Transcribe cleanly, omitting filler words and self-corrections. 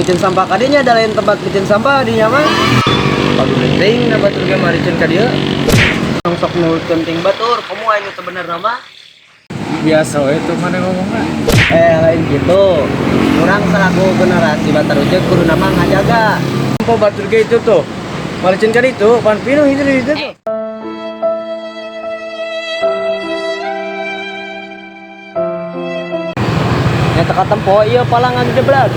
Micin sampah kadinya da lain tempat micin sampah dinya mah. Bagus teuing na batur ge maricin ka dieu. Tong sok nurutkeun ting batur, komo anu teu bener mah. Biasa we itu mana ngomongna. Eh, lain gitu. Urang selaku generasi Batarujeg kudu nama ngajaga. Tempo batur ge itu tuh. Maricin kan itu, pan pinuh itu di situ tuh. Nya teka tempo ieu palangan jeblak.